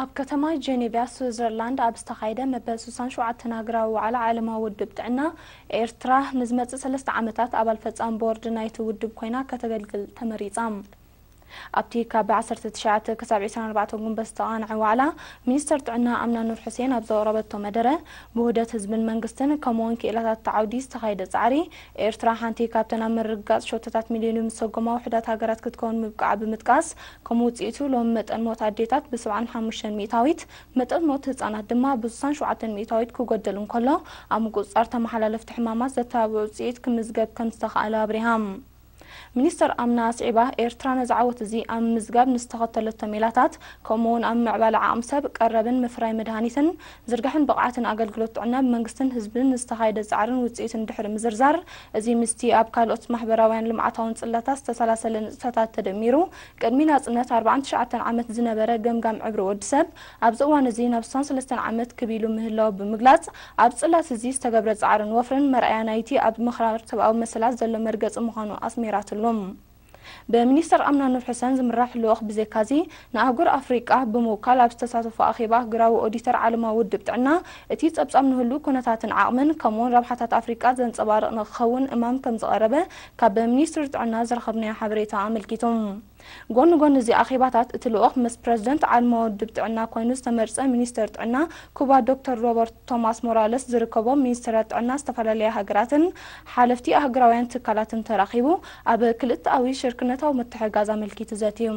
ኣብ ከተማ ጄኔቭያ ስዊዘርላንድ ኣብ ዝተኻየደ መበል ስሳን ሸውዓተን ሃገራዊ ዋዕላ ዓለማዊ ውድብ ጥዕና፣ ኤርትራ ንዝመጽእ ሰለስተ ዓመታት ኣባል ፈጻሚ ቦርድ ናይቲ ውድብ ኮይና ከተገልግል ተመሪጻ። ኣብቲ ካብ ዓሰርተ ትሽዓተ ክሳብ ዕስራን ኣርባዕተን ጉንበት ዝተቓንዐ ዋዕላ፣ ሚኒስተር ጥዕና ኣምና ኑር ሑሴን ኣብ ዘቕረበቶ መደረ፣ ብውህደት ህዝብን መንግስትን ከምኡውን ክኢላታት ዓውዲ ዝተኻየደ ጻዕሪ፣ ኤርትራ ሓንቲ ካብተን ኣብ ምርግጋጽ ሸቶታት ሚሊዮን ዝሰጎማ ውሑዳት ሃገራት ክትከውን ምብቃዓ ብምጥቃስ፣ ከም ውጽኢቱ ሎሚ መጠን ሞት ኣዴታት ብሰብዓን ሓሙሽተን ሚእታዊት፣ መጠን ሞት ህጻናት ድማ ብስሳን ሸውዓተን ሚእታዊት ክጎደል እንከሎ፣ ኣብ ምቁጽጻር ተመሓላለፍቲ ሕማማት ዘተባብዕ ውጽኢት ክምዝገብ ከም ዝተኻእለ ኣብሪሃ። ሚኒስተር ኣምና ኣስዒባ፣ ኤርትራ ነዚ ዓወት እዚ ኣብ ምምዝጋብ ንዝተኸተለቶ ሜላታት፣ ከምኡውን ኣብ ምዕባለ ዓቕሚ ሰብ፣ ቀረብን ምፍራይ መድሃኒትን፣ ዝርጋሕን ብቕዓትን ኣገልግሎት ጥዕና ብመንግስትን ህዝብን ዝተኻየደ ጻዕርን ውጽኢትን ድሕሪ ምዝርዛር፣ እዚ ምስቲ ኣብ ካልኦት ማሕበራውያን ልምዓታውን ጽላታት ዝተሰላሰለ ንጥፈታት ተደሚሩ፣ ቅድሚ ናጽነት ኣርባዓን ትሽዓተን ዓመት ዝነበረ ገምጋም ዕብሪ ወዲ ሰብ፣ ኣብዚ እዋን እዚ ናብ ስሳን ሰለስተን ዓመት ክብ ኢሉ ምህላው ብምግላጽ፣ ኣብ ጽላት እዚ ዝተገብረ ጻዕርን ወፍርን መርኣያ ናይቲ ኣብ ምኽራር ሰብኣዊ መሰላት ዘሎ መርገጺ ምዃኑ ኣስሚራትሉ። ብሚኒስተር ኣምና ኑር ሑሰን ዝምራሕ ልኡኽ ብዘይካዚ፣ ንኣህጉር ኣፍሪቃ ብምውካል ኣብ ዝተሳተፎ ኣኼባ ኣህጉራዊ ኦዲተር ዓለማዊ ውድብ ጥዕና፣ እቲ ጸብጻብ ንህሉ ኩነታትን ዓቕምን ከምኡውን ረብሓታት ኣፍሪቃ ዘንጸባርቕ ንክኸውን እማም ከም ዝቐረበ ካብ ሚኒስትሪ ጥዕና ዝረኸብናዮ ሓበሬታ ኣመልኪቱ። ጎኒ ጎኒ እዚ ኣኼባታት፣ እቲ ልኡኽ ምስ ፕረዚደንት ዓለማዊ ውድብ ጥዕና ኮይኑ ዝተመርጸ ሚኒስተር ጥዕና ኩባ ዶክተር ሮበርት ቶማስ ሞራለስ ዝርከቦም ሚኒስተራት ጥዕና ዝተፈላለያ ሃገራትን ሓለፍቲ ኣህጉራውያን ትካላትን ተራኺቡ ኣብ ክልተኣዊ ሽርክነታዊ ምትሕግጋዝ ኣመልኪቱ ዘትዩ።